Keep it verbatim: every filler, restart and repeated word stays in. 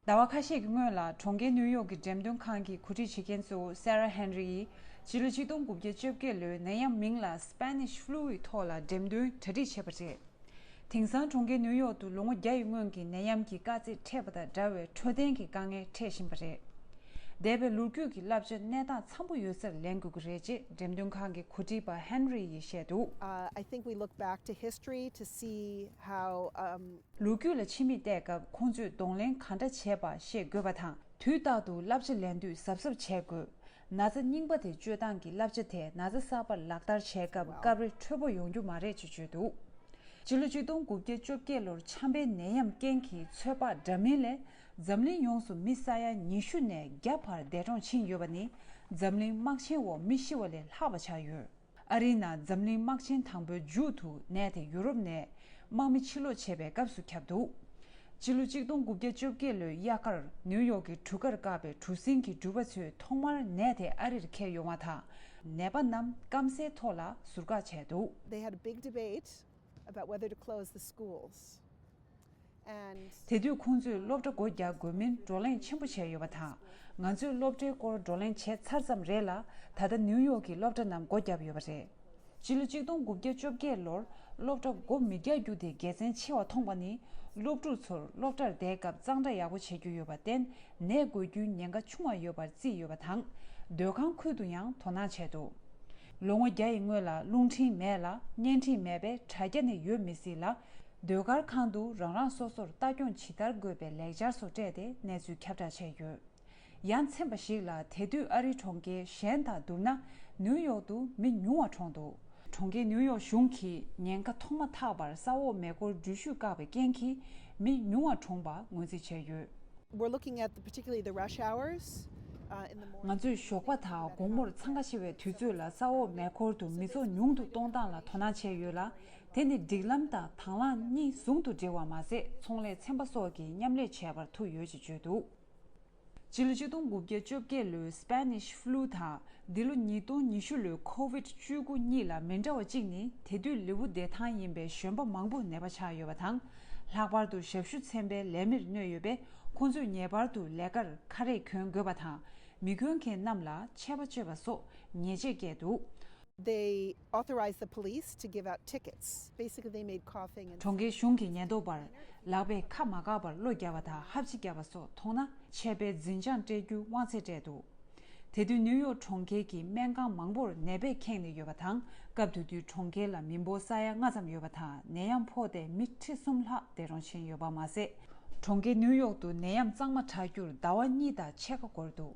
ཟླ་བ་ཁ་ཤས་ཀྱི་སྔོན་ལ་གྲོང་ཁྱེར་ནིའུ་ཡོག་གི་འགྲེམས་སྟོན་ཁང་གི་གོ་སྒྲིག་བྱེད་མཁན་གཙོ་བོ་སེ་ར་ཧན་རི་ཡིས་ཕྱི་ལོ་ཆིག་སྟོང་དགུ་བརྒྱ་བཅོ་བརྒྱད་ལོའི་ནད་ཡམས་མིང་ལ་Spanish flu ཡི་ཐོག་ལ་འགྲེམས་སྟོན་གྲ་སྒྲིག་བྱས་པ་རེད། དེང་སང་གྲོང་ཁྱེར་ནིའུ་ཡོག་ཏུ་ལོ་ངོ་བརྒྱ་ཡི་སྔོན་གྱི་ནད་ཡམས་ཀྱི་དཀའ་ཚེགས་འཕྲད་པ་དང་འདྲ་བའི་འཕྲོད་བསྟེན་གྱི་དཀའ་ངལ་འཕྲད་བཞིན་པ་རེད། འདས་པའི་ལོ་རྒྱུས་ཀྱི་བསླབ་བྱ་གནས་སྟངས་འཚམ་པོ་ཡོད་སར་ལེན་དགོས་ཀྱི་རེད་ཅེས་འགྲེམས་སྟོན་ཁང་གི་གོ་སྒྲིག་པ་ཧན་རི་ཡིས་བཤད་འདུག Uh, I think we look back to history to see how, um, ལོ་རྒྱུས་ལ་ཕྱི་མིག་བལྟས་སྐབས་ཁོང་ཚོས་གདོང་ལེན་ག་འདྲ་བྱས་པ་ཤེས་དགོས་པ་དང་། དུས་རྟག་ཏུ་བསླབ་བྱ་ལེན་དུས་གཟབ་གཟབ་བྱེད་དགོས། ན་ཚ་རྙིང་པ་དེ་བཅོས་སྟངས་ཀྱི་བསླབ་བྱ་དེ་ན་ཚ་གསར་པར་ལག་བསྟར་བྱས་སྐབས་སྐབས་རེ་འཕྲོད་པོ་ཡོང་རྒྱུ་མ་རེད་ཅེས་བརྗོད་འདུག་ཕྱི་ལོ་ཆིག་སྟོང་དགུ་བརྒྱ་བཅོ་བརྒྱད་ལོར་ཆམ་པའི་ནད་ཡམས་རྐྱེན་གྱིས་ཚོད་དཔག་འདྲ་མིན་ལས་འཛམ་གླིང་ཡོངས་སུ་མི་ས་ཡ་ཉི་ཤུ་ནས་བརྒྱ་བར་འདས་གྲོངས་ཕྱིན་ཡོད་པ་ནི་འཛམ་གླིང་དམག་ཆེན་འོག་མི་ཤི་བ་ལས་ལྷག་པ་ཆགས་ཡོད། ཨ་རིའི་ནང་འཛམ་གླིང་དམག་ཆེན་དང་པོའི་མཇུག་ཏུ་ནད་དེ་ཡུ་རོབ་ནས་དམག་མི་ཕྱིར་ལོག་བྱས་པའི་སྐབས་སུ་ཁྱབ་འདུག་ཕྱི་ལོ་ཆིག་སྟོང་དགུ་བརྒྱ་བཅོ་བརྒྱད་ལོའི་དབྱར་ཁར་ནིའུ་ཡོག་གི་གྲུ་ཁར་བཀག་པའི་གྲུ་གཟིངས་ཀྱི་འགྲུལ་པ་ཚོས་ཐོག་མར་ནད་དེ་ཨ་རིར་འཁྱེར་ཡོང་བ་དང་། ནད་པ་རྣམས་སྐམ་སའི་ཐོག་ལ་ཟུར་བཀག་བྱས་འདུག They had a big debate about whether to close the schools. And དེ་དུས་ཁོང་ཚོས་སློབ་གྲྭ་སྒོ་རྒྱག་དགོས་མིན་བགྲོ་གླེང་ཆེན་པོ་བྱས་ཡོད་པ་དང་། ང་ཚོས་སློབ་གྲྭའི་སྐོར་བགྲོ་གླེང་བྱས་ཚར་ཙམ་རེད་ལ། ད་ལྟ་ནིའུ་ཡོག་གི་སློབ་གྲྭ་རྣམས་སྒོ་བརྒྱབ་ཡོད་པ་རེད། ཕྱི་ལོ་ཆིག་སྟོང་དགུ་བརྒྱ་བཅོ་བརྒྱད་ལོར་སློབ་གྲྭ་སྒོ་མི་རྒྱག་རྒྱུ་དེ་དགེ་མཚན་ཆེ་བ་མཐོང་པ་ནི། སློབ་ཕྲུག་ཚོར་སློབ་གྲྭར་བསྡད་སྐབས་གཙང་སྦྲ་ཡག་པོ་བྱེད་རྒྱུ་ཡོད་པར་བརྟེན། ནད་འགོས་རྒྱུའི་ཉེན་ཁ་ཆུང་བ་ཡོད་པར་བརྩིས་ཡོད་པ་དང་། སྡོད་ཁང་ཁུལ་དུ་ཡང་དོ་སྣང་བྱས་འདུག་ལོ་ངོ་བརྒྱ་ཡི་སྔོན་ལ་རླུང་འཕྲིན་མེད་ལ་བརྙན་འཕྲིན་མེད་པས་དྲ་རྒྱ་ནས་ཡོད་མི་སྲིད་ལ། ཟློས་གར་ཁང་དུ་རང་རང་སོ་སོར་ལྟ་སྐྱོང་ཇི་ལྟར་དགོས་པའི་ལེགས་སྦྱར་སོགས་སྤྲད་དེ་གནས་ཚུལ་ཁྱབ་བསྒྲགས་བྱས་ཡོད། ཡ་མཚན་པ་ཞིག་ལ་དེ་དུས་ཨ་རིའི་གྲོང་ཁྱེར་གཞན་དང་བསྡུར་ན་ནིའུ་ཡོག་ཏུ་མི་ཉུང་བ་གྲོངས་འདུག་གྲོང་ཁྱེར་ནིའུ་ཡོག་གཞུང་གིས་ཉེན་ཁ་ཐོག་མ་ཐག་པར་ས་འོག་མེ་འཁོར་འགྲུལ་བཞུད་བཀག་པའི་རྐྱེན་གྱིས་མི་ཉུང་བ་གྲོངས་པ་ངོས་འཛིན་བྱས་ཡོད། We're looking at the, particularly the rush hours, uh, in the morning. ང་ཚོས་ཞོགས་པ་དང་དགོང་མོར་འཚང་ཁ་ཆེ་བའི་དུས་ཚོད་ལ་ས་འོག་མེ་འཁོར་དུ་མི་ཚོགས་ཉུང་དུ་གཏོང་སྟངས་ལ་དོ་སྣང་བྱས་ཡོད་ལ། དེ་ནི་སྒྲིག་ལམ་དང་དང་བླངས་གཉིས་ཟུང་དུ་འབྲེལ་བ་མ་ཟད་ཚོང་ལས་ཚན་པ་སོགས་ཀྱིས་མཉམ་ལས་བྱས་པར་ཐུག་ཡོད་ཅེས་བརྗོད་འདུག་ཕྱི་ལོ་ཆིག་སྟོང་དགུ་བརྒྱ་བཅོ་བརྒྱད་ལོའི་Spanish flu དང་འདི་ལོ་ཉིས་སྟོང་ཉི་ཤུ་ལོའི་COVID བཅུ་དགུ་གཉིས་ལ་མི་འདྲ་བ་གཅིག་ནི་དེ་དུས་ལེའུ་བདེ་ཐང་ཡིན་པའི་གཞོན་པ་མང་པོ་ནད་པ་ཆགས་ཡོད་པ་དང་། ལྷག་པར་དུ་ཞབས་ཞུ་ཚན་པའི་ལས་མིར་གནོད་ཡོད་པས་ཁོང་ཚོས་ངེས་པར་དུ་ལས་ཀར་ཁ་རས་གྱོན་དགོས་པ་དང་། མི་གྱོན་མཁན་རྣམས་ལ་ཆད་པ་གཅོད་པ་སོགས་ཉེས་ཆད་བཀལ་འདུག They authorized the police to give out tickets. Basically, they made coughing and གྲོང་ཁྱེར་གཞུང་གིས་ཉེན་རྟོག་པར་ལག་པས་ཁ་མ་བཀག་པར་གློ་བརྒྱབ་པ་དང་ཧབ་སྦྲིད་བརྒྱབ་པ་སོགས་མཐོང་ན་ཆད་པའི་འཛིན་བྱང་སྤྲད་རྒྱུའི་དབང་ཚད་སྤྲད་འདུག་དེ་དུས་ནིའུ་ཡོག་གྲོང་ཁྱེར་གྱི་སྨན་ཁང་མང་པོར་ནད་པས་ཁེངས་ནས་ཡོད་པ་དང་། སྐབས་དེ་དུས་གྲོང་ཁྱེར་ལ་མི་འབོར་ས་ཡ་ལྔ་ཙམ་ཡོད་པ་དང་ནད་ཡམས་ཕོག་སྟེ་མི་ཁྲི་གསུམ་ལྷག་འདས་གྲོངས་ཕྱིན་ཡོད་པ་མ་ཟད། གྲོང་ཁྱེར་ནིའུ་ཡོག་ཏུ་ནད་ཡམས་གཙང་མ་དྲག་རྒྱུར་ཟླ་བ་གཉིས་དང་ཕྱེད་ཀ་འགོར་འདུག